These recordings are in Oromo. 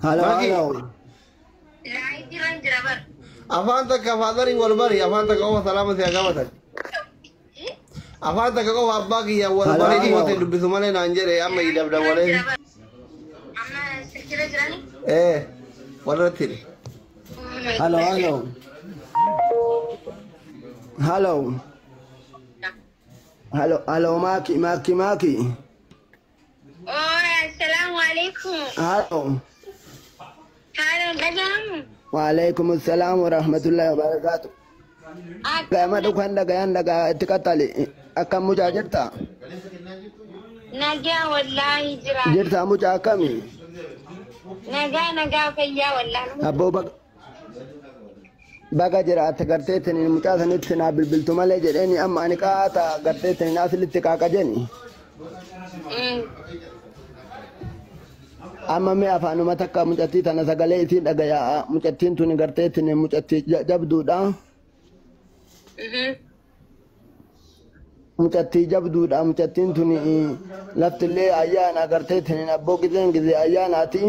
Halo, Maki. halo. Live irra jira bar. Afaan takka faadariin wal bari, afaan takka qofa salaama si haa gaafatan. Afaan takka qofa abbaa kiyya wal Halo, barii halo. dhimmoota dubbisu malee naan jedhe amma idabdabalee. Amma silkirra jirani? Ee, walirratti hidhe. Halo, halo. Halo. Halo, halo, Maki, Maki, Maki. Oh, assalaamu alaikum. Halo. Halo, dhaga'amu? Waalaikum assalam wa rahmatullahi wa barakatuh. Gama dhukan dhagayaan dhagaa itti qaxxali. Akkam mucaa jirta? Nagaa wallaahi jira. Jirta mucaa akkami? Nagaa nagaa fayyaa wallaahi. Abboo baga baga jiraatte garteetiin mucaa sanitti naa bilbiltu malee jedheeni amma ani qaata garteetiin asilitti qaaqa jeni. Amma mee afaanuma takka mucattii tana sagalee isiin dhagayaa mucattiin tuni garteetiin mucattii jabduudha. Mucattii jabduudha mucattiin tuni laftillee ayyaana garteetiin abboo gizeen gizee ayyaanaati.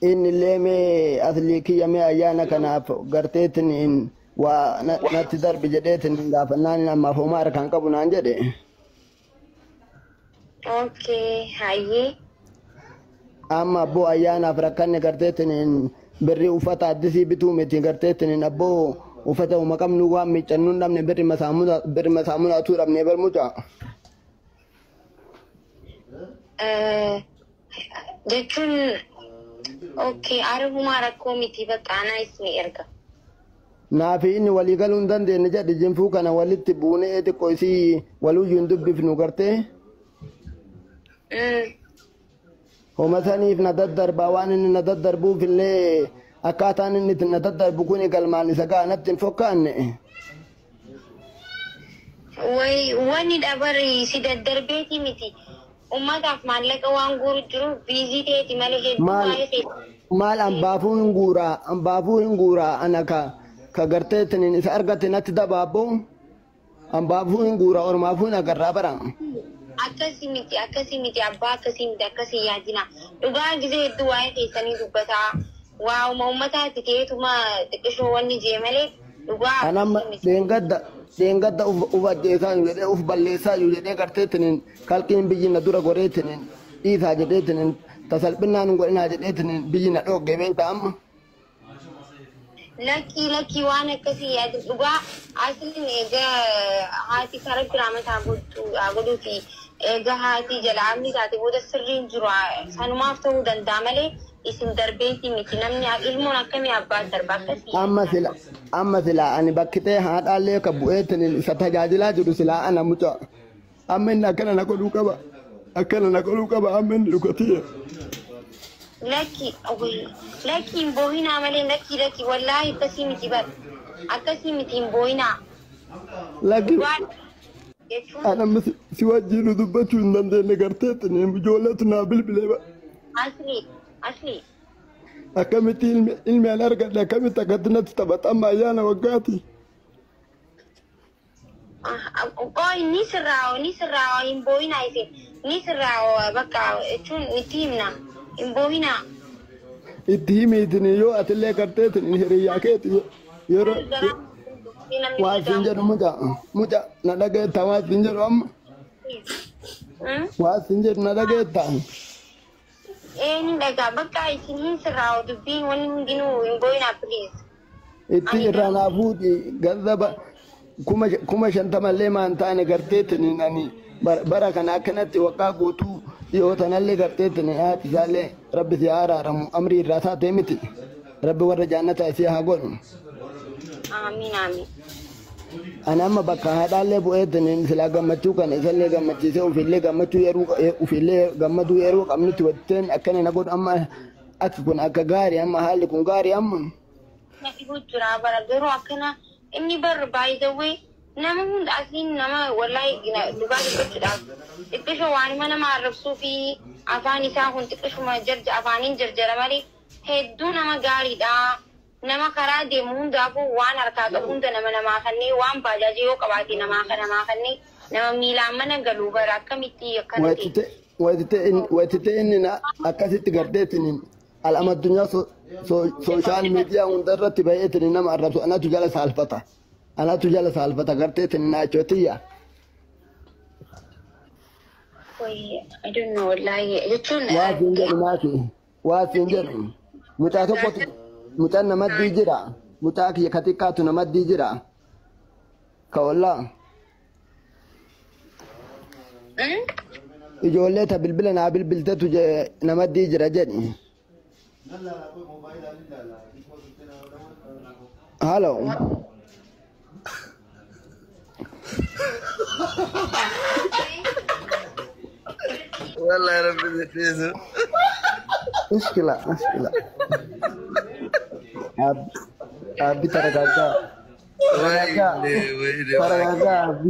Inni illee mee aslii kiyya mee ayyaana kanaaf garteetiin waa natti darbi jedheetiin gaafannaan ammaaf homaa harkaan qabu naan jedhe. Okay, hayyee. Amma abboo ayyaanaaf rakkanne garteetiin birrii uffata addisii bituu miti garteetiin abboo uffata uma qabnu waan miiccannu hin dhabne birri masaamunaatu dhabne bar mucaa. Jechuun okay, arihumaa rakkoo miti bakka anaa isin erga. Naafi inni walii galuu hin dandeenye jedhe jinfuu kana walitti buunee xiqqoo isii waluyyuu hin dubbifnu gartee. Homa saniif na daddarbaa waan inni na daddarbuuf illee akkaataan inni itti na daddarbu kun galmaan isa ga'a natti hin fokkaanne. Way wanni dabari si daddarbeeti miti. Ummataaf maallaqa waan guuru jiru busy ta'eeti malee hedduu Maal waa'ee keessa. maal ambaafuu hin guuraa ambaafuu hin guuraa ana ka ka garteetiin isa argate natti dabaabboo ambaafuu hin guuraa ormaafuu hin agarraa bara. Akkasii miti, akkasii miti, abbaa akkasii miti, akkasii yaadina. Dhugaa gisee hedduu waa'ee keessanii dubbataa. Waa'uma ummataatti ta'eetuma xiqqishoo wanni jee malee dhugaa An amma akkasii miti. dheengadda uf ajjeesaa jiru jedhee uf balleessaa jiru jedhee garteetiin kalqiin biyyi na dura goreetiin dhiisaa jedheetiin tasalphinnaan hin godhinaa jedheetiin biyyi na dhoogge beektaa amma. Lakkii lakkii waan akkasii yaadin dhugaa asliin egaa haati karaa biraa mataa haa godhuufi egaa haati jala amni taate booda sirriin jiru sanumaaf ta'uu danda'a malee isin darbeeti miti namni ilmoon akkamii abbaa darba akkasii. Amma sila ani bakkitee haadhaallee ka bu'eetiin isa tajaajilaa jiru silaa ana mucaa. Amma inni akkana na godhuu qaba. Akkana na godhuu qaba amma inni dhukatee. Lakki lakki hin boohinaa malee lakki lakki wallaahi akkasii miti bar akkasii miti hin boohinaa. Lakki Dhugaa jechuun ana amma si wajjin dubbachuu hin dandeenye garteetiin ijoolleetu naa bilbilee ba. Asli asli. Akkamitti ilmi an argadhe akkamitti akkatti natti taphata amma ayyaana waggaati. Qoy ni sirraa ni sirraa hin boohinaa isin ni sirraa bakka jechuun itti himna hin boohinaa. Itti himiitiin yoo atillee garteetiin hiriyyaa keeti yeroo waa siin jedhu mucaa mucaa na dhageetta waa siin jedhu amma waa siin jedhu na dhageetta. Ee ni dhagaa bakka isin hin sirraa dubbiin wanni hundinuu hin boohinaa please. Itti irraa naa fuudhi ganzaba 50,000llee maan taane garteetiin ani bara kana akkanatti waggaa guutuu yoo tanallee garteetiin haati isaallee rabbi si haa araaramu amrii irraa taatee miti rabbi warra jaannataa isii haa godhu. Amiin amiin. Ani amma bakka haadhaallee bu'eetiin silaa gammachuu kana isallee gammachiisee ofiillee gammachuu yeroo ofiillee gammaduu yeroo qabnutti watteen akkana na godhu amma akki kun akka gaarii amma haalli kun gaarii amma. Na dhibuu jira bara garuu akkana inni bar by the way nama hunda asiin nama wallaahi dhugaa dubbachuudhaaf xiqqishoo waanuma nama arrabsuu fi afaan isaa kun xiqqishuma jarja afaaniin jarjara malee hedduu nama gaariidha. Nama karaa deemu hundaafuu waan harkaa qabu hunda nama namaa kannee waan baajaajii yoo qabaate namaa kan namaa kannee nama miilaan mana galuu bara akkamitti akkana ta'e. Wayitite inni akkasitti garteetiin al'ama addunyaa sooshaal miidiyaa hundarratti baay'eetiin nama arrabsu anatu jala saalfata. Anatu jala saalfata garteetiin naachotiyya. I don't know, wallahi jechuun. Waa siin jedhu maati. Waa siin jedhu. Mucaa tokkotu mucaan namaddii jira. Mucaa kiyya ka xiqqaatu namaddii jira. Ka ollaa. Ijoollee ta bilbila naa bilbiltetu namaddii jira jedhi. Halo. Wallahi rabbi ziddiisu. Mushkila, mushkila. Abbi taragagaa. Wayne wayne. Taragagaa abbi.